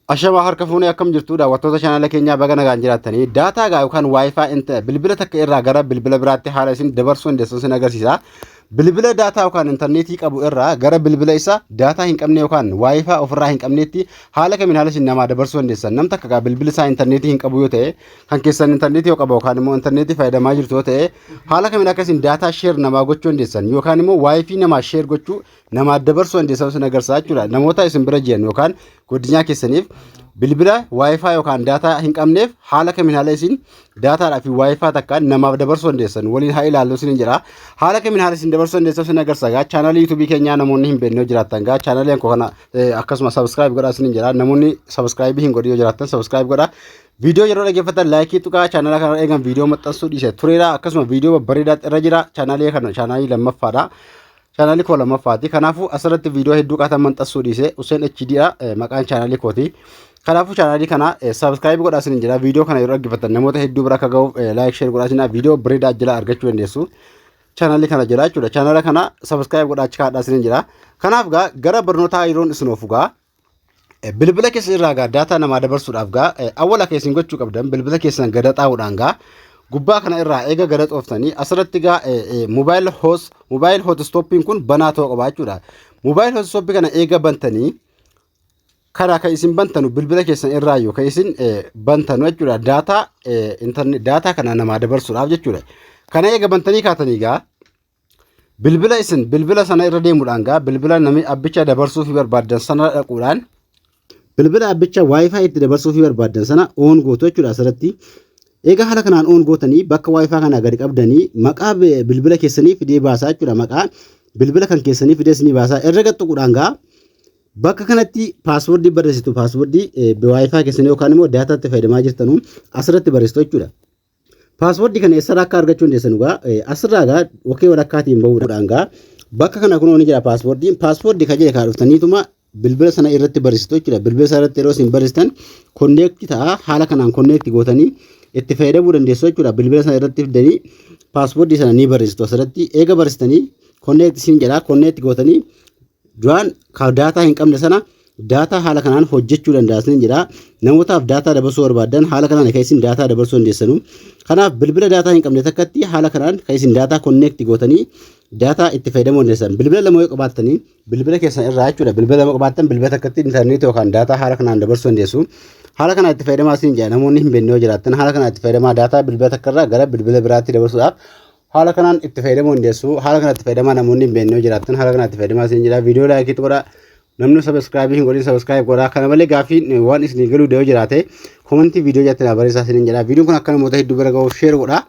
Ashamaa, harka fuunee, akkam jirtu daawwattoota chaanaala keenyaa? Baga nagaan jiraattanii. Daataa gaa yookaan WiFi bilbila takka irraa gara bilbila biraatti haala isin dabarsuu dandeessan isin agarsiisa. Bilbila daataa yookaan intarneetii qabu irraa gara bilbila isa daataa hin qabne yookaan WiFi ofirraa hin qabneetti haala kamiin haala isin namaa dabarsuu dandeessan. Nam takka gaa bilbila isaa intarneetii hin qabu yoo ta'e, kan keessan intarneetii yoo qaba yookaan immoo intarneetii fayyadamaa jirtu yoo ta'e, haala kamiin akka isin daataa share namaa gochuu dandeessan yookaan immoo WiFi namaa share gochuu namaa dabarsuu dandeessan isin agarsiisa jechuudha. Namoota isin bira jiran yookaan godinyaa keessaniif bilbila WiFi yookaan daataa hin qabneef haala kamiin haala isin daataadhaa fi WiFi takka namaaf dabarsuu dandeessan waliin haa ilaallu isin jira. Haala kamiin haala isin dabarsuu dandeessan isin agarsiisa gaa. Chaanaalii YouTubeii keenyaa namoonni hin beekne yoo jiraattan gaa chaanaalii koo kana akkasuma subscribe godhaa isin jira. Namoonni subscribe hin godhin yoo jiraattan subscribe godhaa. Viidiyoo yeroo dhaggeeffatan likeii tuqaa. Chaanala kana eegan viidiyoo maxxansuu dhiise tureera. Akkasuma viidiyoo babbareedaa irra jira. Chaanaalii kana chaanaalii lammaffaadha. Chaanaalii koo lammaffaati. Kanaafuu asirratti viidiyoo hedduu qaatan maxxansuu dhiise. Useen HD dha maqaan chaanaalii kooti. Kanaafuu chaanaalii kana subscribe godhaa isin jira. Viidiyoo kana yeroo dhaggeeffatan namoota hedduu bira akka ga'uuf like, share godhaa isin. Viidiyoo bareedaa jala argachuu dandeessu. Chaanaalii kana jira jechuudha. Chaanaala kana subscribe godhaa achi kaadhaa isin jira. Kanaaf gaa gara barnootaa yeroon isin oofu gaa bilbila keessa irraa gaa daataa namaa dabarsuudhaaf gaa awwala keessan gochuu qabdan bilbila keessan gada xaa'uudhaan gaa gubbaa kana irraa eega gada xooftanii asirratti gaa mobile hotspotiin kun banaa ta'uu qaba jechuudha. Mobile hotspot kana eega bantanii, kana kan isin bantanu bilbila keessan irraa yoo kan isin bantanu jechuudha, daataa internet daataa kana namaa dabarsuudhaaf jechuudha. Kana eega bantanii kaatanii gaa bilbila isin bilbila sana irra deemuudhaan gaa bilbila namni abbicha dabarsuu fi barbaaddan sana dhaquudhaan bilbila abbicha WiFi itti dabarsuu fi barbaaddan sana on gootu jechuudha asirratti. Egaa haala kanaan on gootanii bakka WiFi kana gadi qabdanii maqaa bilbila keessanii fidee baasaa jechuudha. Maqaa bilbila kan keessanii fidee isinii baasaa. Irra gad tuquudhaan gaa bakka kanatti passwordii barreessitu. Passwordii WiFi keessanii yookaan immoo daataatti fayyadamaa jirtanu asirratti barreessitu jechuudha. Passwordii kana eessarraa akka argachuu dandeessan gaa asirraa gaa wakee walakkaatiin bahuudhaan gaa bakka kana kunoo ni jira passwordiin. Passwordii kan jedhe kaa dhuftaniituma bilbila sana irratti barreessitu jechuudha. Bilbila sana irratti yeroo isin barreessitan connect ta'a. Haala kanaan connect gootanii itti fayyadamuu dandeessu jechuudha. Bilbila sana irratti fidanii passwordii sana ni barreessitu asirratti. Eega barreessitanii connect isin jedha. Connect gootanii duraan ka daataa hin qabne sana daataa haala kanaan hojjechuu danda'a jedha. Namootaaf daataa dabarsuu barbaadan haala kanaan kan isin daataa dabarsuu dandeessanu. Kanaaf bilbila daataa hin qabne takkatti haala kanaan kan isin daataa connect gootanii daataa itti fayyadamuu dandeessan. Bilbila lama yoo qabaattanii bilbila keessan irraa jechuudha. Bilbila lama qabaattan bilbila takkatti intarneetii yookaan daataa haala kanaan dabarsuu dandeessu. Haala kanaan itti fayyadamaa isin jedha. Namoonni hin beekne yoo jiraattan haala kanaan itti fayyadamaa. Daataa bilbila takka irraa gara bilbila biraatti dabarsuudhaaf haala kanaan itti fayyadamuu dandeessu. Haala kanaan itti fayyadamaa. Namoonni hin beekne yoo jiraattan haala kanaan itti fayyadamaa isin jedha. Viidiyoo likeii godhaa. Namni subscribe hin godhin subscribe godhaa. Kana malee gaaffiin waan isin galuu yoo jiraate commentii viidiyoo jalatti naa barreessaa isin jedha. Viidiyoon kun akka namoota hedduu bira ga'uuf share godhaa.